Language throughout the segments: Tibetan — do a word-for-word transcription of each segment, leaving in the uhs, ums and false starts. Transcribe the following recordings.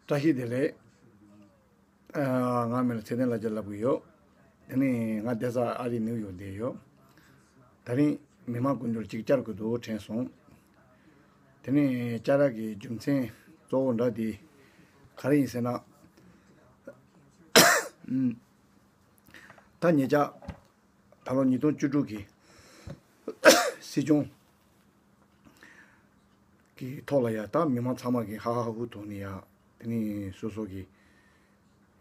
བཀྲ་ཤིས་བདེ་ལེགས། ཨ། ང་མིང་ལ་ཚེ་བརྟན་ལགས་ཀྱིས་ལབ་ཀྱི་ཡོད། དེ་ནས་ང་བསྡད་ས་ཨ་རིའི་ནིའུ་ཡོག་བསྡད་ཡོད། ད་རིང་མི་མང་ཀུན་ཏུ་ཅིག་བཅར་དགོས་འདུག་དྲན་སོང་། དེ་ནས་བཅར་ཡག་གི་རྒྱུ་མཚན་གཙོ་བོ་འདྲ་དེ་ག་རེ་ཡིན་ཟེར་ན། ཨུམ། ད་ཉེ་ཆར་ད་ལོ་ཉིས་སྟོང་བཅུ་དྲུག་གི་སྲིད་སྐྱོང་གི་ཐོག་ལ་ཡ། ད་མི་མང་ཚང་མ་གིས་ཧ་ཧ་ཧུ་ཐོག་ནས་ཡ། དེ་ནས་སོ་སོ་གི་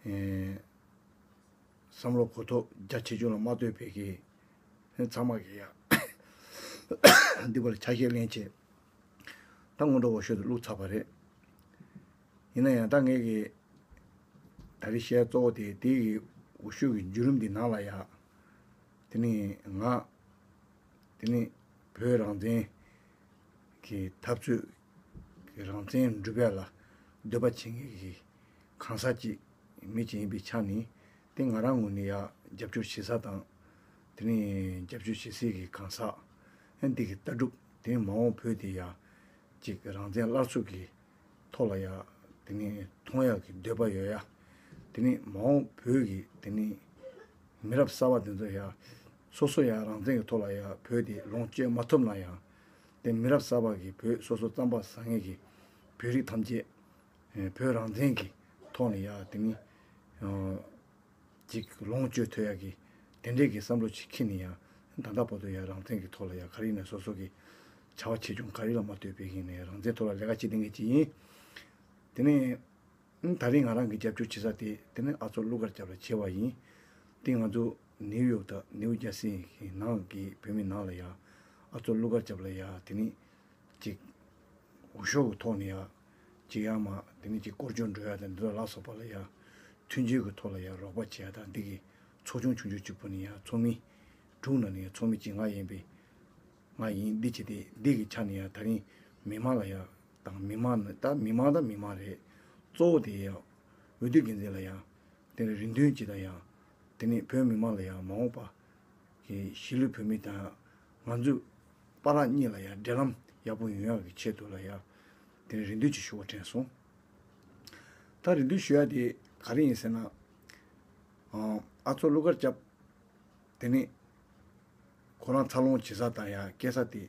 ཨེ་བསམ་བློ་གོ་རྟོགས་རྒྱ་ཆེ་ཆུང་ལ་མ་ལྟོས་པའི་གི་ཚང་མ་གིས་ཡ་འདི་བར་ཆ་ཤས་ལེན་བྱས། ད་སྔོན་འགྲོ་འོས་ཤོག་ཏུ་བླུགས་ཚར་བ་རེད། ཡིན་ན་ཡང་ད་ངས་གི་ད་རེས་བཤད་གཙོ་བོ་དེ་དེ་གི་འོས་ཤོག་གི་བརྒྱུད་རིམ་འདི་ནང་ལ་ཡ། དེ་ནས་ང་དེ་ནས་བོད་རང་བཙན་གྱི་འཐབ་རྩོད་ཀྱི་རང་བཙན་སྒྲུབ་ཡ་ལ་འདོད་པ་བྱེད་མཁན་གྱི་གང་ཟག་ཅིག་མི་ཅིག་ཡིན་པའི་ཆ་ནས། དེ་ང་རང་ངོས་ནས་ཡ་རྒྱབ་སྐྱོར་བྱེད་ས་དང་། དེ་ནས་རྒྱབ་སྐྱོར་བྱེད་སའི་གི་གང་ཟག་ཨ་འདི་གི་ལྟ་གྲུབ། དེ་ནས་མ་འོངས་བོད་དེ་ཡ་ཅིག་རང་བཙན་སླར་གསོ་གི་ཐོག་ལ་ཡ། དེ་ནས་མཐོང་ཡག་གི་འདོད་པ་ཡོད་ཡ། དེ་ནས་མ་འོངས་བོད་ཀྱི་དེ་ནས་མི་རབས་གསར་པ་དེ་ཚོ་ཡ། སོ་སོ་ཡ་རང་བཙན་གྱི་ཐོག་ལ་ཡ་བོད་དེ་ལོངས་སྤྱོད་མ་ཐུབ་ན་ཡང་། དེ་མི་རབས་གསར་པ་གི་བོད་སོ་སོ་རྩམ་པ་ཟ་མཁན་གྱི་བོད་རིགས་ཐམས་ཅད་ཨེ་བོད་རང་བཙན་གྱི་ཐོག་ནས་ཡ་དེ་ནི་ཨ་ཅིག་ལོངས་སྤྱོད་ཐུབ་ཡག་གི་དེ་འདྲའི་གི་བསམ་བློ་ཅིག་འཁྱེར་ནས་ཡ། ད་ལྟ་བར་དུ་ཡ་རང་བཙན་གྱི་ཐོག་ལ་ཡ་ག་རེ་ཡིན་ན་སོ་སོ་གི་བྱ་བ་ཆེ་ཆུང་ག་རེ་ལ་མ་ལྟོས་པའི་གི་ནས་རང་བཙན་ཐོག་ལ་ལས་ཀ་བྱེད་བསྡད་མཁན་ཅིག་ཡིན། དེ་ནས་ཨ་ད་རིང་ང་རང་གི་རྒྱབ་སྐྱོར་བྱེད་ས་དེ་དེ་ནི་ཨ་མཆོག་ཀླུ་མཁར་སྐྱབས་ལ་བྱས་པ་ཡིན། དེ་ང་ཚོ་ནིའུ་ཡོག་དང་ནིའུ་ཇར་སི་གི་ནང་གི་བོད་མི་ནང་ལ་ཡ། ཨ་མཆོག་ཀླུ་མཁར་སྐྱབས་ལ་ཡ་དེ་ནི་ཅིག་འོས་ཤོག་གི་ཐོག་ནས་ཡ། ཅིག་ཡང་མ་དེ་ནི་ཅིག་སྐོར་སྐྱོད་འགྲོ་ཡ་དང་འདི་ཚོ་ལ་སོགས་པ་ལ་ཡ། མཐུན་སྒྲིལ་གྱི་ཐོག་ལ་ཡ་རོགས་པ་བྱེད་ཡ་དང་འདི་གི་ཚོགས་ཆུང་ཆུང་ཆུང་གཅིག་པུ་ནས་ཡ་ཚོགས་མི་དྲུག་ནང་ནས་ཡ་ཚོགས་མི་གཅིག་ང་ཡིན་པས། ང་ཡིན་འདི་བྱས་ཏེ་འདི་གི་ཆ་ནས་ཡང་ད་རིང་མི་མང་ལ་ཡང་དང་མི་མང་ནི་ད་མི་མང་ད་མི་མང་རེད། གཙོ་བོ་དེ་ཡང་འོས་བསྡུ་འགན་འཛིན་ལ་ཡང་དེ་ནས་རེ་འདུན་ཅིག་དང་ཡང་དེ་ནས་བོད་མི་མང་ལ་ཡང་མ་འོངས་པ་གི་གཞིས་ལུས་བོད་མི་དང་ང་ཚོ་བར་གཉིས་ལ་ཡང་འབྲེལ་ལམ་ཡག་པོ་ཡོང་ཡག་གི་ཆེད་དུ་ལ་ཡང་དེ་ནས་རེ་འདུན་ཅིག་ཞུ་བ་དྲན་སོང་། ད་རེ་འདུན་ཞུ་ཡག་དེ་ག་རེ་ཡིན་ཟེར་ན། ཨ་མཆོག་ཀླུ་མཁར་སྐྱབས། དེ་ནི་ཁོ་རང་འཚར་ལོངས་བྱེད་ས་དང་ཡང་སྐྱེས་ས་དེ་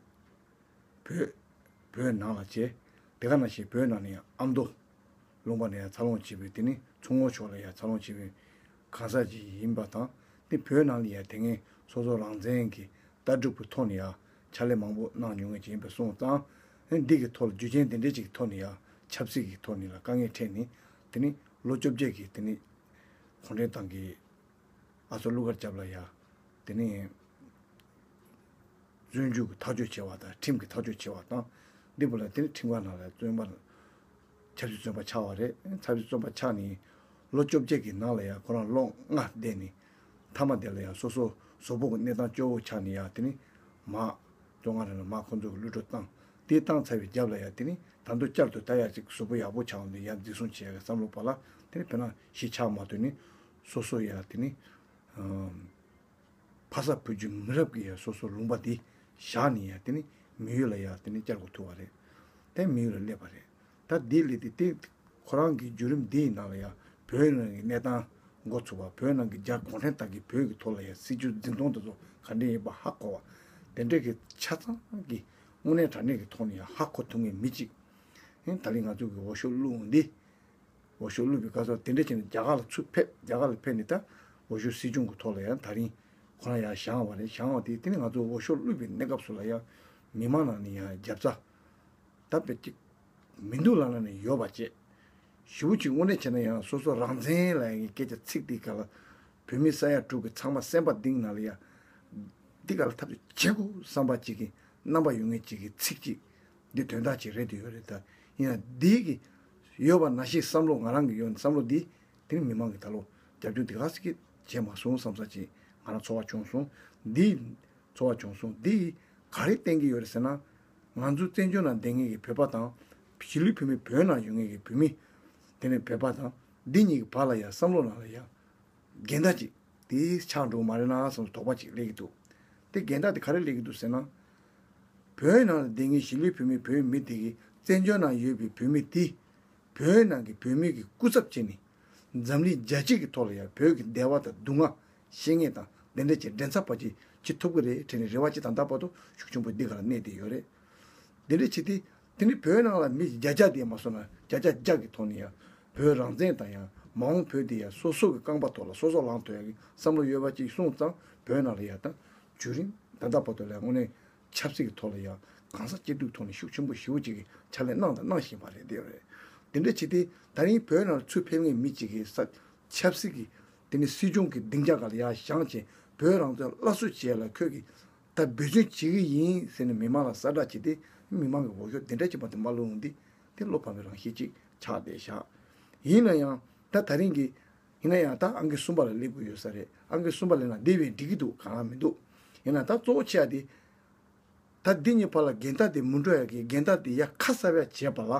བོད་བོད་ནང་ལ་བྱས། དེ་ག་ནང་བཞིན་བོད་ནང་ནས་ཡང་ཨ་མདོ་ལུང་པ་ནས་ཡང་འཚར་ལོངས་བྱས་པའི་དེ་ནི་མཚོ་སྔོན་ཕྱོགས་ལ་ཡང་འཚར་ལོངས་བྱས་པའི་གང་ཟག་ཅིག་ཡིན་པ་དང་། དེ་བོད་ནང་ལ་ཡང་དེ་སྔའི་སོ་སོ་རང་བཙན་གྱི་ལྟ་གྲུབ་ཀྱི་ཐོག་ནས་ཡང་ཕྱག་ལས་མང་པོ་གནང་མྱོང་མཁན་ཅིག་ཡིན་པ་སོང་ཙང་། འདི་གི་ཐོག་ལ་རྒྱུ་རྐྱེན་དེ་འདྲའི་ཅིག་གི་ཐོག་ནས་ཡང་ཆབ་སྲིད་ཀྱི་ཐོག་ནས་ལ་དཀའ་ངལ་འཕྲད་ནས། དེ་ནི་ལོ་བཅོ་བརྒྱད་ཀྱི་དེ་ནི་གུང་ཁྲན་ཏང་གི་ཨ་མཆོག་ཀླུ་མཁར་སྐྱབས་ལ་ཡ། དེ་ནས་བཙོན་འཇུག་གི་ཐག་གཅོད་བྱས་པ་དང་ཁྲིམས་ཀྱི་ཐག་གཅོད་བྱས་པ་དང་། འདི་བོ་ལ་དེ་ནས་ཁྲིམས་ཁང་ནང་ལ་བཙོན་པ། ཆབ་སྲིད་བཙོན་པ་ཆགས་པ་རེད། ཆབ་སྲིད་བཙོན་པ་ཆགས་ནས་ལོ་བཅོ་བརྒྱད་ཀྱི་ནང་ལ་ཡ་ཁོ་རང་ལོ་ལྔ་བསྡད་ནས། མཐའ་མ་དེ་ལ་ཡ་སོ་སོ་གཟུགས་པོ་གི་གནས་སྟངས་སྐྱོ་བོ་ཆགས་ནས་ཡ་དེ་ནས་མ། བཙོན་ཁང་ནང་ལ་མ་ཁོ་ཚོ་གི་གློད་གྲོལ་བཏང་། དེ་བཏང་ཚར་བའི་རྒྱབ་ལ་ཡ་དེ་ནས་ད་དུང་བསྐྱར་དུ་ད་ཡ་ཅིག་གཟུགས་པོ་ཡག་པོ་ཆགས་འོང་དུས་ཡ་འཛིན་བཟུང་བྱེད་ཡ་གི་བསམ་བློ་པ་ལ་དེ་ནས་དཔེར་ན་གཞིས་ཆགས་མ་ཐོན་ནས་སོ་སོ་ཡ་དེ་ནས། ཕ་ས་བུ་རྒྱུད་མི་རབས་ཀྱི་ཡ་སོ་སོ་ལུང་པ་འདི་བཞག་ནས་ཡ་དེ་ནི་མི་ཡུལ་ལ་ཡ་དེ་ནི་བསྐྱལ་དགོས་ཐུག་པ་རེད། དེ་མི་ཡུལ་ལ་སླེབས་པ་རེད། ད་འདི་སླེབས་ཏེ་དེ་ཁོ་རང་གི་བརྒྱུད་རིམ་འདིའི་ནང་ལ་ཡ་བོད་ནང་གི་གནས་སྟངས་འགོ་ཚུགས་པ། བོད་ནང་གི་རྒྱ་གུང་ཁྲན་ཏང་གིས་བོད་ཀྱི་ཐོག་ལ་ཡ་སྲིད་བྱུས་འཛིན་སྐྱོང་དེ་ཚོ་ག་འདྲ་ཡིན་པ་ཧ་གོ་བ། དེ་འདྲ་གི་ཆ་ཚང་གི་དངོས་གནས་དྲང་གནས་ཀྱི་ཐོག་ནས་ཡ་ཧ་གོ་ཐུབ་མཁན་མི་གཅིག་ཨེ་ད་རིང་ང་ཚོ་གི་འོས་ཤོག་བླུགས་འདི། འོས་ཤོག་བླུགས་པའི་སྐབས་སུ་དེ་འདྲ་བྱས་ནས་རྒྱ་གར་ལ་ཚུར་ཕེབས། རྒྱ་གར་ལ་ཕེབས་ནས་ད་འོས་ཤོག་སྲིད་སྐྱོང་གི་ཐོག་ལ་ཡང་ད་རིང་ཁོ་རང་ཡར་བཞེངས་པ་རེད། བཞེངས་པ་དེ་དེ་ནི་ང་ཚོ་འོས་ཤོག་བླུགས་པའི་གནས་སྐབས་སུ་ལ་ཡང་མི་མང་ནང་ནས་ཡང་རྒྱབ་རྩ་ད་དཔེ་གཅིག་མི་འདུག་ལབ་ན་ནི་ཡོད་པ་བྱས། ཞེ་པོ་ཅིག་དངོས་གནས་བྱས་ན་ཡང་སོ་སོ་རང་བཙན་ལབ་ཡག་གི་སྐད་ཆ་ཚིག་དེ་ག་ལ་བོད་མི་ས་ཡ་དྲུག་གི་ཚང་མ་སེམས་པ་གཏིང་ནང་ལ་ཡ་འདི་ག་ལ་ཐབས་ཤེས་བྱེད་དགོས་བསམ་པ་ཅིག་གི་རྣམ་པ་ཡོད་མཁན་ཅིག་གི་ཚིག་ཅིག་འདི་དོན་དག་ཅིག་རེད་དུ་ཡོད་རེད། ད་ཡིན་ན་འདི་གི་ཡོད་པ་ནང་བཞིན་བསམ་བློ་ང་རང་གི་ཡོད་བསམ་བློ་འདི་དེ་ནི་མི་མང་གི་ད་ལོ་རྒྱབ་སྐྱོར་འདི་ག་ཟིག་གི་བྱས་མ་སོང་བསམ་ས་ཅིག་ང་རང་ཚོར་བ་བྱུང་སོང་། འདི་ཚོར་བ་བྱུང་སོང་། འདི་ག་རེ་བསྟན་གི་ཡོད་རེད་ཟེར་ན། ང་ཚོ་བཙན་བྱོལ་ནང་བསྡད་མཁན་གི་བོད་པ་དང་གཞིས་ལུས་བོད་མི་བོད་ནང་ཡོད་མཁན་གི་བོད་མི་དེ་ནི་བོད་པ་དང་འདི་གཉིས་ཀྱི་བར་ལ་ཡང་བསམ་བློ་ནང་ལ་ཡང་འགལ་ཟླ་ཅིག་དེ་ཆགས་འགྲོ་གི་མ་རེད་ན་བསམ་དོགས་པ་ཅིག་སླེབས་ཀྱི་འདུག་དེ་འགལ་ཟླ་དེ་ག་རེ་སླེབས་ཀྱི་འདུག་ཟེར་ན། བོད་ནང་ལ་བསྡད་མཁན་གཞིས་ལུས་བོད་མི་བོད་མི་དེ་གིས་བཙན་བྱོལ་ནང་ཡོད་པའི་བོད་མི་དེ་ བོད་ནང་གི་བོད་མི་གི་སྐུ་ཚབ་བྱས་ནས་འཛམ་གླིང་རྒྱལ་སྤྱི་གི་ཐོག་ལ་ཡང་བོད་ཀྱི་བདེ་བ་དང་སྡུག་བསྔལ་ཤེས་མཁན་དང་དེ་འདྲ་ཅིག་འགྲན་ཚབ་པ་ཅིག་བྱེད་ཐུབ་ཀྱི་རེད་དྲན་ནས་རེ་བ་ཅིག་ད་ལྟ་བར་དུ་ཤུགས་ཆེན་པོ་འདི་ག་ལ་གནས་བསྡད་ཡོད་རེད། དེ་འདྲ་བྱེད་དུས་དེ་ནི་བོད་ནང་ལ་མི་བརྒྱ་ཆ་དེ་མ་སོང་ན་བརྒྱ་ཆ་བརྒྱ་གི་ཐོག་ནས་ཡང་བོད་རང་བཙན་དང་ཡང་མ་འོངས་བོད་དེ་ཡང་སོ་སོ་གི་རྐང་པ་ཐོག་ལ་སོ་སོ་ལངས་ཐུབ་ཡག་གི་བསམ་བློ་ཡོད་པ་ཅིག་སོང་ཙང་བོད་ནང་ལ་ཡང་ད་བརྒྱུད་རིམ་ད་ལྟ་བར་དུ་ལ་དངོས་གནས་ཆབ་སྲིད་ཀྱི་ཐོག་ལ་ཡང་གང་ཟག་སྐྱིད་སྡུག་ཐོག་ནས་ཤུགས་ཆེན་པོ་ཞེ་པོ་ཅིག་གི་ཕྱག་ལས་གནང་དང་གནང་བཞིན་པ་རེད། དེ་རེད། དེ་འདྲ་བྱེད་དུས་ད་རིང་བོད་ནང་ཚུར་ཕེབས་མཁན་མི་གཅིག་གིས་ས་ཆབ་སྲིད་ཀྱི་དེ་ནི་སྲིད་སྐྱོང་གི་སྡིངས་ཆ་སྒང་ལ་ཡར་བཞེངས་བྱས་བོད་རང་བཙན་སླར་གསོ་བྱེད་ཡ་ལ་ཁྱོད་ཀྱིས་ད་འབད་བརྩོན་བྱེད་ཀྱི་ཡིན་ཟེར་ནས་མི་མང་ལ་གསལ་བསྒྲགས་བྱེད་དུས་མི་མང་གི་འོས་ཤོག་དེ་འདྲ་ཅིག་མ་གཏོགས་མ་བླུགས་འོང་དུས་དེ་བློ་ཕམ་པའི་རང་བཞིན་ཅིག་ཆགས་བསྡད་བཞག་ཡིན་ན་ཡང་ད་ད་རིང་གི་ཡིན་ན་ཡང་ད་ཨང་ཀི་གསུམ་པ་ལ་སླེབས་དགོས་ཡོད་ས་རེད། ཨང་ཀི་གསུམ་པ་སླེབས་ན་བདེ་བས་འགྲིག་གི་འདུག་གང་ཡང་མི་འདུག་ཡིན་ན་ད་གཙོ་བོ་ཆེ་བ་དེ་ད་འདི་གཉིས་བར་ལ་འགལ་ཟླ་དེ་མི་འགྲོ་ཡ་གི་འགལ་ཟླ་དེ་ཡར་ཁ་གསབ་ཡ་བྱས་པ་ལ་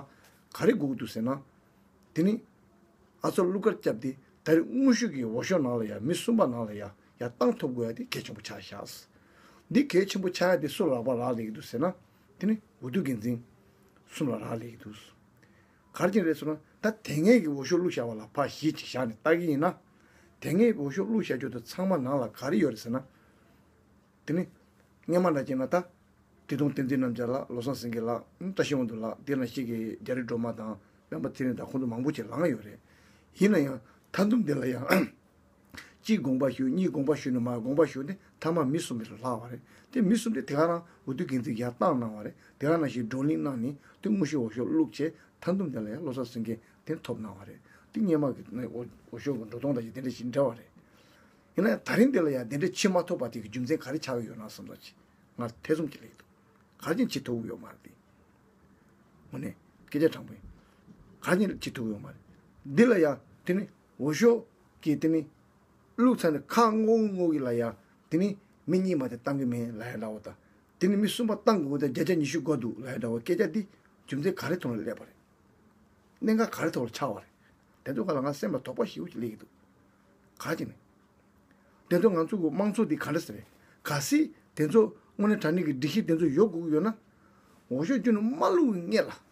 ག་རེ་དགོས་ཀྱི་འདུག་ཟེར་ན། དེ་ནི་ཨ་ཚོ་ཀླུ་མཁར་སྐྱབས་དེ་ད་རེས་དངོས་ཤུགས་ཀྱི་འོས་ཤོག་ནང་ལ་ཡ་མི་གསུམ་པ་ནང་ལ་ཡ་ཡར་བཏང་ཐུབ་དགོས་ཡ་དེ་གལ་ཆེན་པོ་ཆགས་བཞག་འདི་གལ་ཆེན་པོ་ཆགས་ཡ་དེ་སུ་ལག་པ་རག་ལས་ཀྱི་འདུག་ཟེར་ན། དེ་ནི་འོས་བསྡུ་འགན་འཛིན་གསུམ་ལ་རག་ལས་ཀྱི་འདུག་ག་རེ་བྱས་ནས་རེད་ཟེར་ན་ད་དེ་སྔའི་གི་འོས་ཤོག་བླུགས་བཞག་པ་ལ་ཕར་གཞི་ཅིག་བཞག་ནས་ལྟ་གི་ཡིན་ན། དེ་སྔའི་འོས་ཤོག་བླུགས་བཞག་རྒྱུ་དེ་ཚང་མ་ནང་ལ་ག་རེ་ཡོད་རེད་ཟེར་ན། དེ་ནི་སྔོན་མ་འདྲ་བྱས་ན་ད། བདེ་སྟོང་བསྟན་འཛིན་རྣམ་རྒྱལ་ལགས། བློ་བཟང་སེང་གེ་ལགས། བཀྲ་ཤིས་དབང་འདུས་ལགས། དེ་ནང་བཞིན་གྱི་རྒྱ་རི་སྒྲོལ་མ་དང་སྤེན་པ་ཚེ་རིང་དང་ཁོང་ཚོ་མང་པོ་ཅིག་ལངས་ཡོད་རེད། ཡིན་ན་ཡང་མཐའ་འདུམ་འདི་ལ་ཡང་གཅིག་དགོངས་པ་ཞུ། གཉིས་དགོངས་པ་ཞུ་ནས་མར་དགོངས་པ་ཞུ་ནས་མཐའ་མ་མི་གསུམ་པ་ལ་ལྷག་པ་རེད། དེ་མི་གསུམ་དེ་དེ་ག་རང་འོས་བསྡུ་འགན་འཛིན་ཡར་བཏང་གནང་བ་རེད། དེ་ག་ནང་བཞིན་བགྲོ་གླེང་གནང་ནས་དེ་དངོས་གཞི་འོས་ཤོག་བླུགས་བྱས་མཐའ་འདུམ་དེ་ལ་ཡང་བློ་བཟང་སེང་གེ་དེ་ཐོབ་གནང་བ་རེད། དེ་སྔོན་མ་གི་འོས་འོས་ཤོག་གི་འགྲོ་སྟངས་དང་ཡང་དེ་འདྲ་ཞིག་འདྲ་བ་རེད། ཡིན་ན་ཡང་ད་རིང་འདི་ལ་ཡང་དེ་འདྲ་བྱེད་མ་ཐུབ་པ་དེ་གི་རྒྱུ་མཚན་ག་རེ་ཆགས་ཀྱི་ཡོད་ན་བསམ་ས་ཅིག་ང་ཐེ་ཚོམ་ཅིག་སླེབས་འདུག་ག་རེ་བྱེད་ཐུབ་ཀྱི་ཡོད་མ་རེད་དེ། དངོས་གནས་སྐད་ཆ་དྲང་པོ་ཡིན། ག་རེ་བྱེད་ཐུབ་ཀྱི་ཡོད་མ་རེད། འདི་ལ་ཡང་དེ་ནི་འོས་ཤོག་གི་དེ་ནི་བླུགས་ཚར་ནས་ཁ་སྔོག་སྔོག་གི་ལ་ཡང་དེ་ནི་མི་གཉིས་མ་དེ་བཏང་གི་མེད་ལ་ཡང་འདྲ་བོ་དང་། དེ་ནི་མི་གསུམ་པ་བཏང་དགོས་དང་བརྒྱ་ཆ་ཉི་ཤུ་དགོས་འདུག་ལ་ཡང་འདྲ་བོ་སྐད་ཆ་འདི་རྒྱུ་མཚན་ག་རེ་ཐོག་ལ་སླེབས་པ་རེད། གནད་འགག་ག་རེ་ཐོག་ལ་ཆགས་པ་རེད། དེ་ཚོ་ག་ལ་ང་སེམས་ལ་དོགས་པ་ཞེ་པོ་ཅིག་སླེབས་ཀྱི་འདུག་ག་ཅི་ནས། དེ་ཚོ་ང་ཚོ་གི་དམངས་གཙོ་འདི་ག་འདྲ་ཟེར་རེད། གལ་སྲིད་དེ་ཚོ་དངོས་གནས་དྲང་གནས་ཀྱི་སྒྲིག་གཞི་དེ་ཚོ་ཡོད་དགོས་ཀྱི་ཡོད་ན། འོས་ཤོག་རྒྱུ་ནི་མ་བླུགས་པའི་སྔོན་ལ།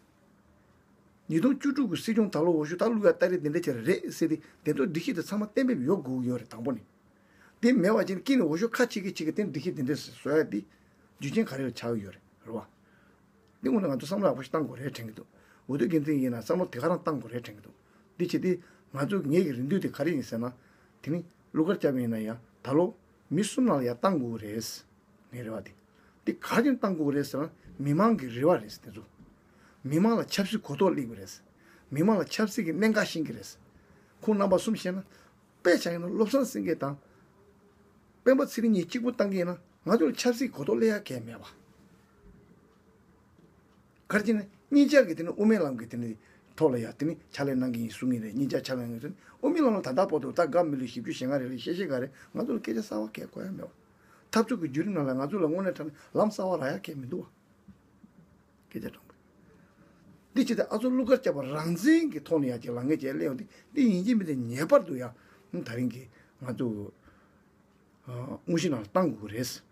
ཉིས་སྟོང་བཅུ་དྲུག་གི་སྲིད་སྐྱོང་ད་ལོ་འོས་ཤོག་ད་བླུགས་ཡ་ལྟ་རེད་དེ་འདྲ་བྱས་རེད་ཟེར་ཏེ་དེ་ཚོ་སྒྲིག་གཞི་དེ་ཚང་མ་གཏན་འབེབས་ཡོད་དགོས་ཀྱི་ཡོད་རེད་དང་པོ་ནས། དེ་མེད་པ་ཅིག་དཀྱིལ་ནས་འོས་ཤོག་ཁ་ཕྱེ་གི་ཕྱེ་གི་དེ་སྒྲིག་གཞི་དེ་འདྲ་བཟོ་ཡ་དེ་རྒྱུ་རྐྱེན་ག་རེ་ལ་ཆགས་ཀྱི་ཡོད་རེད། རེད་བ། འདི་དངོས་གནས་ང་ཚོ་བསམ་བློ་ཡག་པོ་ཞིག་བཏང་དགོས་རེད་དྲན་གྱི་འདུག་འོས་བསྡུ་འགན་འཛིན་ཡིན་ན་བསམ་བློ་དེ་ག་རང་བཏང་དགོས་རེད་དྲན་གྱི་འདུག་འདི་བྱེད་དུས་ང་ཚོ་ངེད་ཀྱི་རེ་འདུན་དེ་ག་རེ་ཡིན་ཟེར་ན། དེ་ནི་ཀླུ་མཁར་སྐྱབས་ཡིན་ན་ཡང་ད་ལོ་མི་གསུམ་ནང་ལ་ཡང་བཏང་དགོས་རེད། ངའི་རེ་བ་དེ། འདི་ག་རེ་བཏང་དགོས་རེད་ཟེར་ན་མི་མང་གི་རེ་བ་རེད་དེ་ཚོ། མི་མང་ལ་ཆབ་སྲིད་གོ་རྟོགས་སླེབས་དགོས་རེད། མི་མང་ལ་ཆབ་སྲིད་ཀྱི་གནད་འགག་ཤེས་ཀྱི་རེད། ཁོང་རྣམ་པ་གསུམ་བཤད་ན། དཔེ་ཆ་ཡིན་ན་བློ་བཟང་སེང་གེ་དང་། སྤེན་པ་ཚེ་རིང་གཉིས་གཅིག་པུ་བཏང་གི་ཡིན་ན་ང་ཚོ་ལ་ཆབ་སྲིད་གོ་རྟོགས་སླེབས་ཡ་གང་ཡང་མེད་པ། ག་རེ་བྱས་ནས་གཉིས་ཆ་གི་དེ་ནི་དབུ་མའི་ལམ་གི་དེ་ནི་ཐོག་ལ་ཡ་དེ་ནི་ཕྱག་ལས་གནང་གི་ཡིན་གསུང་གི་རེད། གཉིས་ཆ་ཕྱག་ལས་གནང་གི་ཡིན་གསུང་། དབུ་མའི་ལམ་ལ་ད་ལྟ་བར་དུ་ད་དགའ་མི་ལོ་བཞི་བཅུ་ཞེ་ལྔ་རེད་ལ་ཤེས་ཤེས་ག་རེད། ང་ཚོ་ལ་སྐད་ཆ་གསར་བ་གང་ཡང་གོ་ཡ་མེད་པ། འཐབ་རྩོད་ཀྱི་བརྒྱུད་རིམ་ནང་ལ་ང་ཚོ་ལ་དངོས་གནས་དྲང་གནས་ལམ་གསར་བ་རག་ཡ་གང་ཡང་མི་འདུག་བ། སྐད་ཆ་དྲང་པོ། འདི་ཅི་སྟེ་ཨ་ཚོ་ཀླུ་མཁར་སྐྱབས་པ་རང་བཙན་གྱི་ཐོག་ནས་ཡ་ཅིག་ལངས་ངེས་ཅིག་སླེབས་ཡོང་དུས་འདི་ཡིན་གཅིག་མིན་གཅིག་ངེས་པར་དུ་ཡ་ད་རིང་གི་ང་ཚོ་དངོས་གཞི་ནང་ལ་བཏང་དགོས་ཀྱི་རེད།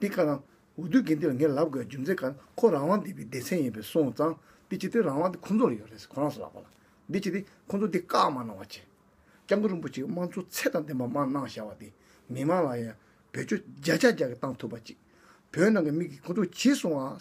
འདི་ག་རང་འོས་བསྡུ་འགན་འདི་ལ་ངས་ལབ་དགོས་རྒྱུ་མཚན་ག་ཁོ་རང་དབང་ལྡན་པའི་སྡེ་ཚན་ཡིན་པས་སོང་ཙང་འདི་ཅི་སྟེ་རང་དབང་དེ་ཁོ་ཚོ་ལ་ཡོད་རེད། ཁོ་རང་ཚོ་ལག་པ་ལ། འདི་ཅི་སྟེ་ཁོ་ཚོ་འདི་བཀག་མ་གནང་བ་བྱས། སྐྱབས་མགོན་རིན་པོ་ཆེས་དམངས་གཙོ་ཚད་དང་ལྡན་པ་མར་གནང་བཞག་པ་དེ་མི་མང་ལ་ཡང་བེད་སྤྱོད་བརྒྱ་ཆ་བརྒྱ་གི་བཏང་ཐུབ་པ་ཅིག་བོད་ནང་གི་མི་གིས་ཁོ་ཚོ་བྱས་སོང་ཨ།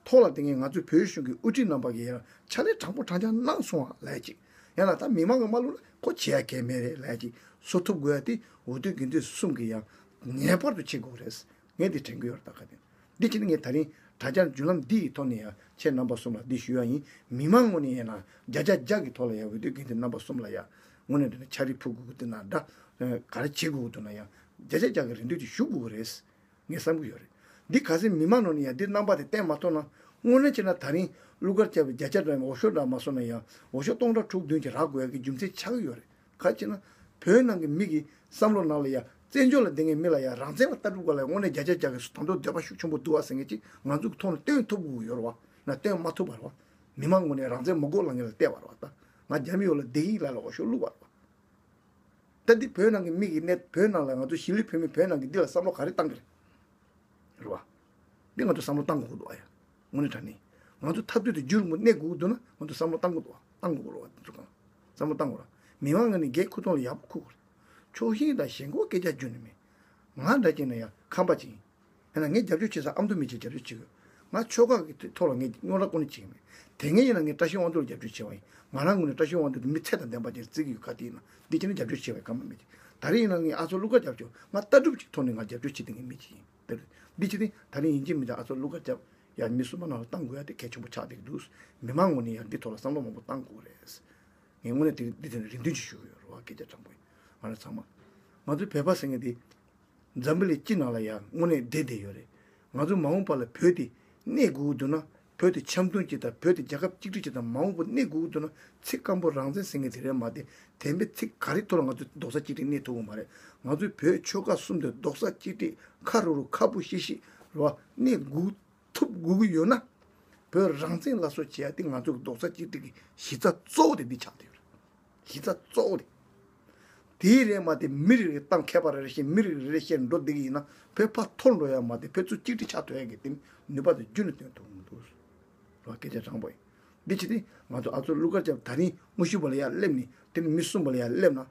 ཐོག་ལ་དེ་ངས་ང་ཚོའི་བོད་གཞུང་གི་དབུ་ཁྲིད་རྣམ་པ་གིས་ཡང་ཕྱག་ལས་དྲང་པོ་དྲང་རྐྱང་གནང་སོང་ཨ་ལབ་ཡ་ཅིག་ཡང་ན་ད་མི་མང་གིས་མ་བླུགས་ན་ཁོ་བྱེད་ཡ་གང་ཡང་མེད་རེད་ལབ་ཡ་ཅིག་བཟོ་ཐུབ་དགོས་ཡ་དེ་འོས་བསྡུ་འགན་འཛིན་གསུམ་གིས་ཡང་ངེས་པར་དུ་བྱེད་དགོས་རེད། ངས་འདི་དྲན་གྱི་ཡོད་རེད། ད་ག་དེ་འདི་ཕྱིན་ངས་ད་རིང་དྲ་རྒྱ་བརྒྱུད་ལམ་འདི་ཡི་ཐོག་ནས་ཡང་ཁྱེད་རྣམ་པ་གསུམ་ལ་འདི་ཞུ་ཡ་ཡིན། མི་མང་ངོས་ནས་ཡིན་ན་བརྒྱ་ཆ་བརྒྱ་གི་ཐོག་ལ་ཡང་འོས་བསྡུ་འགན་འཛིན་རྣམ་པ་གསུམ་ལ་ཡང་དངོས་གནས་དྲང་གནས་ཕྱག་རིས་ཕུལ་དགོས་ཀྱི་འདུག་ན་འདྲ། ག་རེ་བྱེད་དགོས་ཀྱི་འདུག་ན་ཡང་བརྒྱ་ཆ་བརྒྱ་གི་རེ་འདུན་དེ་ཞུ་དགོས་ཀྱི་རེད། ངས་བསམ་གྱི་ཡོད་རེད། འདི་གལ་སྲིད་མི་མང་ནང་ནས་ཡང་འདི་རྣམ་པ་དེ་བསྟན་མ་ཐུབ་ན་དངོས་གནས་བྱས་ན་ད་རིང་ཀླུ་མཁར་སྐྱབས་པའི་བརྒྱ་ཆ་འདྲ་འོས་ཤོག་འདྲ་མ་སོང་ན་ཡང་འོས་ཤོག་སྟོང་ཕྲག་དྲུག་བདུན་ཅིག་རག་དགོས་ཡ་གི་རྒྱུ་མཚན་ཆགས་ཀྱི་ཡོད་རེད། ག་རེ་བྱས་ན་བོད་ནང་གི་མི་གི་བསམ་བློ་ནང་ལ་ཡ་བཙན་བྱོལ་ལ་བསྡད་མཁན་མི་ལ་ཡ་རང་བཙན་ལ་ལྟ་གྲུབ་སྒང་ལ་དངོས་གནས་བརྒྱ་ཆ་བརྒྱ་གི་ད་དུང་འདོད་པ་ཤུགས་ཆེན་པོ་འདུག་བ་ཟེར་མཁན་ཅིག་ང་ཚོ་གི་ཐོག་ནས་སྟོན་ཐུབ་དགོས་ཀྱི་ཡོད་རེད་བ། ན་སྟོན་མ་ཐུབ་པ་རེད་བ། མི་མང་ངོས་ནས་རང་བཙན་མི་དགོས་ལབ་མཁན་ལ་བལྟས་པ་རེད་བ། ད་ང་རྒྱ་མི་ཡོད་ལ་བསྡད་ཀྱི་ཡིན་ལབ་ལ་འོས་ཤོག་བླུགས་པ་རེད་བ། ད་འདི་བོད་ནང་གི་མི་གི་གནས་བོད་ནང་ལ་ང་ཚོ་གཞིས་ལུས་བོད་མི་བོད་ནང་གི་འདི་ལ་བསམ་བློ་ག་རེ་བཏང་གི་རེད། རེད་བ། འདི་ང་ཚོ་བསམ་བློ་བཏང་དགོས་ཀྱི་འདུག་ཨ་ཡ། དངོས་གནས་དྲང་གནས། ང་ཚོ་འཐབ་རྩོད་དེ་མཇུག་རིང་པོ་གནས་དགོས་ཀྱི་འདུག་ན་ང་ཚོ་བསམ་བློ་བཏང་དགོས་འདུག་ཨ། བཏང་དགོས་རེད་བ། དེ་ཚོ་གང་བསམ་བློ་བཏང་དགོས་ར། མི་མང་ངོས་ནས་སྒེར་ཁུ་ཐོག་ལ་ཡག་པོ་ཁུར་དགོས་རེད། ཕྱོགས་ཞེན་དང་ཞེན་ཁོག་སྐད་ཆ་རྒྱུ་ནི་མེད། ང་འདྲ་ཅིག་ན་ཡང་ཁམས་པ་ཅིག་ཡིན། ཡང་ན་ངས་རྒྱབ་སྐྱོར་བྱེད་ས་ཨ་མདོ་མི་བྱེད་རྒྱབ་སྐྱོར་བྱེད་དགོས། ང་ཆོལ་ཁ་གི་ཐོག་ལ་ངས་རྙོག་དྲ་ཀུན་ནས་བྱེད་ཀྱི་མེད། དེ་སྔ་ཡིན་ན་ངས་བཀྲ་ཤིས་དབང་འདུས་ལ་རྒྱབ་སྐྱོར་བྱས་པ་ཡིན། ང་རང་ངོས་ནས་བཀྲ་ཤིས་དབང་འདུས་དེ་མི་ཚད་དང་ལྡན་པ་ཅིག་བརྩི་གི་ཡོད། ཁ་དེ་ཡིན་ན་འདི་བྱས་ན་རྒྱབ་སྐྱོར་བྱས་པའི་ཁ་མ་མེད་ཅིག་ད་རེས་ཡིན་ན་ངས་ཨ་ཚོགས་ཀླུ་མཁར་རྒྱབ་སྐྱོར་ང་ལྟ་གྲུབ་ཅིག་ཐོག་ནས་ང་རྒྱབ་སྐྱོར་བྱེད་དེ་ངས་མི་ཅིག་ཡིན། དེར་འདི་བྱེད་དེ་ད་རེས་ཡིན་གཅིག་མིན་གཅིག་ཨ་ཚོགས་ཀླུ་མཁར་རྒྱབ་ཡ་མི་གསུམ་པ་ནང་ལ་བཏང་དགོས་ཡ་དེ་གལ་ཆེན་པོ་ཆགས་བསྡད་ཀྱི་འདུག་མི་མང་ངོས་ནས་ཡང་འདི་ཐོག་ལ་བསམ་བློ་མང་པོ་བཏང་དགོས་རེད། ངས་དངོས་གནས་དེ་འདི་དེ་ནས་རེ་འདུན་ཅིག་ཞུ་གི་ཡོད་རེད་བ། སྐད་ཆ་དྲང་པོ་ཡིན། ང་རང་ཚང་མ་ང་ཚོའི་བོད་པ་ཟེར་མཁན་དེ་འཛམ་བུ་གླིང་སྤྱི་ནང་ལ་ཡང་དངོས་གནས་བསྡད་བསྡད་ཡོད་རེད། ང་ཚོ་མ་འོངས་པ་ལ་བོད་དེ་གནས་དགོས་ཀྱི་འདུག་ན། བོད་དེ་འཆམ་མཐུན་ཅིག་དང་། བོད་དེ་རྒྱལ་ཁབ་གཅིག་སྒྲིལ་ཅིག་དང་། མ་འོངས་པ་གནས་དགོས་ཀྱི་འདུག་ན། ཚིག་སྐམ་པོ་རང་བཙན་ཟེར་མཁན་དེ་རེད་མ་གཏོགས། བདེན་པའི་ཚིག་ག་རེ་ཐོག་ལ་ང་ཚོ་རྡོག་རྩ་གཅིག་སྒྲིལ་གནས་ཐུབ་ཀྱི་མ་རེད། ང་ཚོའི་བོད་ཆོལ་ཁ་གསུམ་དེ་རྡོག་རྩ་གཅིག་སྒྲིལ་ཁ་རུ་རུ་ཁ་སྤུ་ཤི་ཤི་རེད་བ། གནས་དགོས་ཐུབ་དགོས་ཀྱི་ཡོད་ན། བོད་རང་བཙན་སླར་གསོ་བྱེད་ཡ་དེ་ང་ཚོ་གི་རྡོག་རྩ་གཅིག་སྒྲིལ་གྱི་གཞི་རྩ་གཙོ་བོ་དེ་འདི་ཆགས་བསྡད་ཡོད་རེད། གཞི་རྩ་གཙོ་བོ་དེ། དེའི་རེད་མ་གཏོགས་མི་རེ་རེ་གཏམ་མཁས་པ་རེ་རེ་བཤད། མི་རེ་རེ་རེ་བཤད་འགྲོ་བསྡད་ཀྱི་ཡིན་ན་བོད་ཕར་འཐོར་འགྲོ་ཡ་མ་གཏོགས། བོད་ཚུར་གཅིག་སྒྲིལ་ཆགས་ཐུབ་ཡ་གི་དེ་ནུས་པ་དེ་རྒྱུན་ནས་སྟོན་ཐུབ་མི་འདུག་རེད་བ། སྐད་ཆ་དྲང་པོ་ཡིན། འདི་བྱེད་དེ་ང་ཚོ་ཨ་ཚོགས་ཀླུ་མཁར་རྒྱབ་ད་རིང་དངོས་ཤུགས་པ་ལ་ཡར་སླེབས་ནས། དེ་ནས་མི་གསུམ་པ་ལ་ཡར་སླེབས་ན།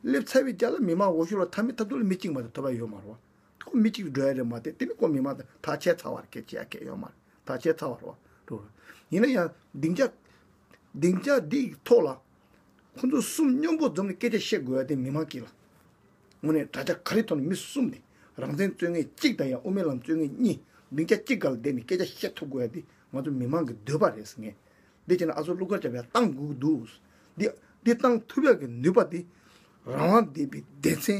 སླེབས་ཚར་བའི་རྗེས་ལ་མི་མང་འོས་ཤོག་ལ་ཐ་མི་ཐ་ཐུག་ལ་མི་གཅིག་མ་གཏོགས་ཐོབ་པ་ཡོད་མ་རེད་བ། ཁོ་མི་གཅིག་འགྲོ་ཡ་རེད་མ་གཏོགས། དེ་ནི་ཁོ་མི་མང་དང་ཐག་ཆད་ཚར་བ་རེད། སྐད་ཆ་ཡ་སྐད་ཡོད་མ་རེད། ཐག་ཆད་ཚར་བ་རེད་བ། འགྲོ་རེད། ཡིན་ན་ཡང་སྡིངས་ཆ་སྡིངས་ཆ་འདི་ཡི་ཐོག་ལ་ཁོ་ཚོ་གསུམ་མཉམ་པོ་འཛོམས་ནས་སྐད་ཆ་བཤད་དགོས་ཡ་དེ་མི་མང་གི་ལ། དངོས་གནས་དྲ་རྒྱ་ག་རེ་ཐོག་ནས་མི་གསུམ་དེ་རང་བཙན་རྩོད་མཁན་གཅིག་དང་། ཡང་དབུ་མའི་ལམ་རྩོད་མཁན་གཉིས། སྡིངས་ཆ་གཅིག་སྒང་ལ་བསྡད་ནས་སྐད་ཆ་བཤད་ཐུབ་དགོས་ཡ་དེ་ང་ཚོ་མི་མང་གི་འདོད་པ་རེད་ཟེར་ངས། འདི་བྱས་ན་ཨ་ཚོགས་ཀླུ་མཁར་རྒྱབ་ཡ་བཏང་དགོས་ཀྱི་འདུག་འདི་འདི་བཏང་ཐུབ་ཡ་གི་ནུས་པ་དེ་རང་དབང་ལྡན་པའི་སྡེ་ཚན་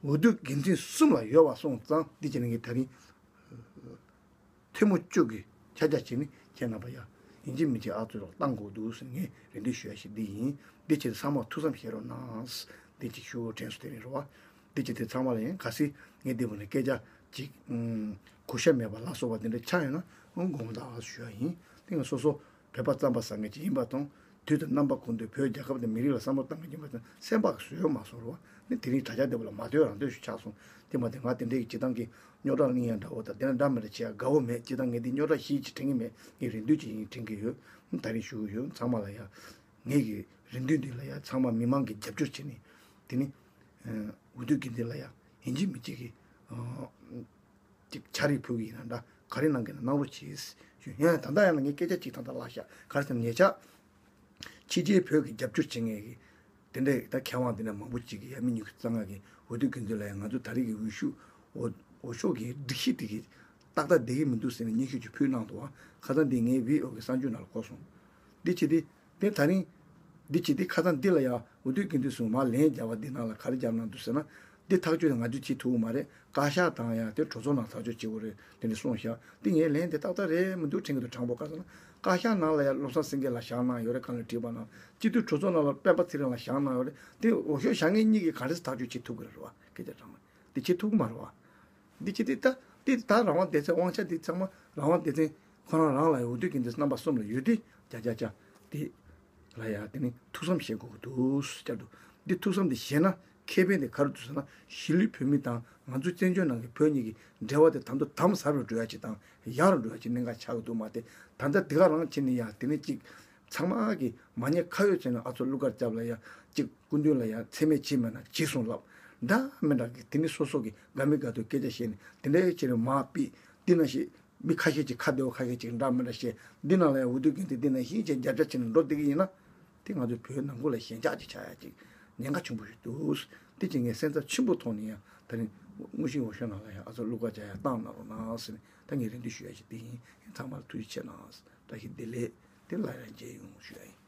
འོས་བསྡུ་འགན་འཛིན་གསུམ་ལ་ཡོད་པ་སོང་ཙང་། འདི་བྱས་ན་ངས་ད་རིང་ཐལ་མོ་སྐྱུག་གི་ཆ་ཆ་བྱས་ནས་ཁྱེད་རྣམ་པ་ཡ་ཡིན་གཅིག་མིན་གཅིག་ཨ་ཚོགས་ལ་བཏང་དགོས་འདུག་ཟེར་ངས་རེ་འདུན་ཞུ་ཡ་ཞིག་འདི་ཡིན། འདི་བྱས་ཚང་མ་ཐུགས་བསམ་བཞེས་རོགས་གནང་། འདི་ཅིག་ཞུ་དྲན་གསོ་དེ་རིང་རེད་བ། འདི་བྱས་དེ་ཚང་མ་ལ་ཡང་གལ་སྲིད་ངས་འདི་བོ་ནས་སྐད་ཆ་ཅིག་གོ་ཤ་མེད་པ་ལ་སོགས་པ་འདི་འདྲ་ཆགས་ཡོད་ན་དགོངས་དག་ཞུ་ཡ་ཡིན། དེ་ང་སོ་སོ་བོད་པ་རྩམ་པ་ཟ་མཁན་ཅིག་ཡིན་པ་དང་། དུས་དང་རྣམ་པ་ཀུན་ཏུ་བོད་རྒྱལ་ཁབ་དང་མི་རིགས་ལ་བསམ་བློ་བཏང་མཁན་ཡིན་པ་དང་། སེམས་པ་བཟོད་མ་སོང་རོགས། ནི་དེ་རིང་དྲ་རྒྱ་འདི་བ་ལ་མ་ལྟོས་རང་ལྟོས་ཤིག་ཆགས་སོང་། དེ་མ་དེ་ང་དེ་འདྲའི་སྤྱི་བཏང་གི་རྙོག་དྲ་གླེང་ཡ་འདྲ་བོ་དང་། དེ་འདྲ་འདྲ་མི་འདྲ་བྱེད་ཡ་དགའ་བོ་མེད། སྤྱི་བཏང་ངས་འདི་རྙོག་དྲ་ཞིག་ཅིག་དྲན་གྱི་མེད། ངས་རེ་འདུན་ཅིག་ཡིན་དྲན་གྱི་ཡོད། ད་རིང་ཞུ་གི་ཡོད། ཚང་མ་ལ་ཡ་ངེད་ཀྱི་རེ་འདུན་འདི་ལ་ཡ་ཚང་མ་མི་མང་གི་རྒྱབ་སྐྱོར་བྱས་ནས། དེ་ནི་འོས་བསྡུ་གི་འདི་ལ་ཡ་ཡིན་གཅིག་མིན་གཅིག་གི་ཅིག་ཕྱག་རིས་ཕུལ་གི་ཡིན་ན་འདྲ། ག་རེ་གནང་གི་ན་གནང་རོགས་གྱིས་ཞུ། ཡང་ད་ལྟ་ཡང་ན་ངས་སྐད་ཆ་གཅིག་ད་ལྟ་ལབ་ཤག་ག་རེ་ཟེར་ན་ཉེ་ཆར་ཕྱི་རྒྱལ་བོད་ཀྱི་རྒྱབ་སྐྱོར་བྱེད་མཁན་གྱི་དེ་འདྲའི་ད་མཁས་དབང་དེ་འདྲ་མང་པོ་ཅིག་གིས། ཡབ་མེས་མྱུ་གུ་གཙང་ང་གིས་འོས་བསྡུ་འགན་འཛིན་ལ་ཡང་ང་ཚོ་ད་རེས་ཀྱི་འོས་ཤོག་འོས་འོས་ཤོག་གི་སྒྲིག་གཞི་དེ་གི་ཏག་ཏག་བསྡད་ཀྱི་མི་འདུག་ཟེར་ནས་སྙན་ཞུ་ཅིག་ཕུལ་གནང་འདུག་ཨ། ཁ་སང་འདི་ངའི་བི་ཨོ་གི་གསར་འགྱུར་ནང་ལ་གོ་སོང་། འདི་བྱེད་དེ། དེ་ད་རིང་། འདི་བྱེད་དེ་ཁ་སང་འདི་ལ་ཡང་འོས་བསྡུ་འགན་འཛིན་ཚོས་མར་ལན་བརྒྱབ་པ་འདི་ནང་ལ་ག་རེ་བརྒྱབ་གནང་འདུག་ཟེར་ན། འདི་ཐག་གཅོད་ང་ཚོས་བྱེད་ཐུབ་ཀྱི་མ་རེད། བཀའ་ཤག་དང་ཡང་དེ་གྲོས་ཚོགས་ནང་ཐག་གཅོད་བྱེད་དགོས་རེད། དེ་འདྲ་གསུངས་ཤག་འདི་ངས་ལན་དེ་ཏག་ཏག་རེད་མི་འདུག་དྲན་གྱི་འདུག་དྲང་པོ། ག་ཟེར་ན། བཀའ་ཤག་ནང་ལ་ཡང་བློ་བཟང་སེང་གེ་ལགས་བཞག་གནང་ཡོད་རེད། བཀའ་བློན་ཁྲི་པ་ནང་། སྤྱི་འཐུས་གྲོས་ཚོགས་ནང་ལ་སྤེན་པ་ཚེ་རིང་ལགས་བཞག་གནང་ཡོད་རེད། དེ་འོས་ཤོག་བཞག་མཁན་གཉིས་ཀྱིས་ག་འདྲས་ཐག་གཅོད་བྱེད་ཐུབ་ཀྱི་རེད་བ། སྐད་ཆ་དྲང་མོ་འདི་བྱེད་ཐུབ་ཀྱི་མ་རེད་བ། འདི་བྱེད་དེ་ད་དེ་ད་རང་དབང་སྡེ་ཚན་དབང་ཆ་འདི་ཚང་མ་རང་དབང་སྡེ་ཚན་ཁོ་རང་རང་ལ་ཡང་འོས་བསྡུ་འགན་འཛིན་རྣམ་པ་གསུམ་ལ་ཡོད་དེ། ཅ་ཅ་ཅ་དེ་ལ་ཡང་དེ་ནི་ཐུགས་བསམ་བཞེས་དགོས་ཀྱི་འདུག་བསྐྱར་དུ། འདི་ཐུགས་བསམ་འདི་བཞེས་ན་ཁེ་ཕན་དེ་ག་རེ་འདུག་ཟེར་ན། གཞིས་ལུས་བོད་མི་དང་ང་ཚོ་བཙན་བྱོལ་ནང་གི་བོད་གཉིས་ཀྱི་འབྲེལ་བ་དེ་ད་དུང་དམ་ཟབ་རུ་འགྲོ་ཡ་ཅིག་དང་ཡག་རུ་འགྲོ་ཡ་ཅིག་གནད་འགག་ཆགས་ཀྱི་འདུག་མ་གཏོགས། ད་ལྟ་འདི་ག་རང་བྱས་ནས་ཡང་དེ་ནི་ཅིག་ཚང་མ་གིས་མ་ཉེས་ཁ་གཡོགས་བྱས་ནས་ཨ་ཚོགས་ཀླུ་མཁར་རྒྱབ་ལ་ཡ་གཅིག་སྐུ་མདུན་ལ་ཡ་མཚན་སྨད་བྱེད་མེད་ན་བྱེད་གསུངས་ལབ། འདྲ་མི་འདྲ་གི་དེ་ནི་སོ་སོ་གི་དགའ་མི་དགའ་ཐོག་སྐད་ཆ་བཤད་ནས་དེ་འདྲ་བྱས་ནས་མར་ཕུད། འདི་ན་ཞིག་མི་ཁ་ཤས་ཅིག་ཁ་བདེ་བོ་ཁ་ཤས་ཅིག་འདྲ་མི་འདྲ་བཤད། འདི་ནང་ལ་ཡ་འོས་བསྡུ་འགན་འཛིན་འདི་ན་ཞིག་བྱས་རྒྱབ་ཆ་བྱས་ནས་འགྲོ་བསྡད་ཀྱི་ཡིན་ན། དེ་ང་ཚོའི་བོད་ནང་ཁུལ་ལ་ཞེན་ཆགས་ཅིག་ཆགས་ཡ་ཅིག་ཉེན་ཁ་ཆེན་པོ་ཞིག་འདུག་དེ་ཅིག་ངས་སེམས་འཚབ་ཆེན་པོ་ཐོག་ནས་ཡང་ད་རིང་དངོས་གཞི་འོས་ཤོག་ནང་ལ་ཡང་ཨ་ཚོགས་ཀླུ་མཁར་རྒྱབ་ཡ་བཏང་གནང་རོགས་གནང་ཟེར་ནས་ད་ངས་རེ་འདུན་ཞུ་ཡ་ཞིག་འདི་ཡིན། ཚང་མར་ཐུགས་རྗེ་ཆེ་གནང་། བཀྲ་ཤིས་བདེ་ལེགས། དེ་སླར་ཡང་མཇལ་ཡོང་ཞུ་ཡ་ཡིན།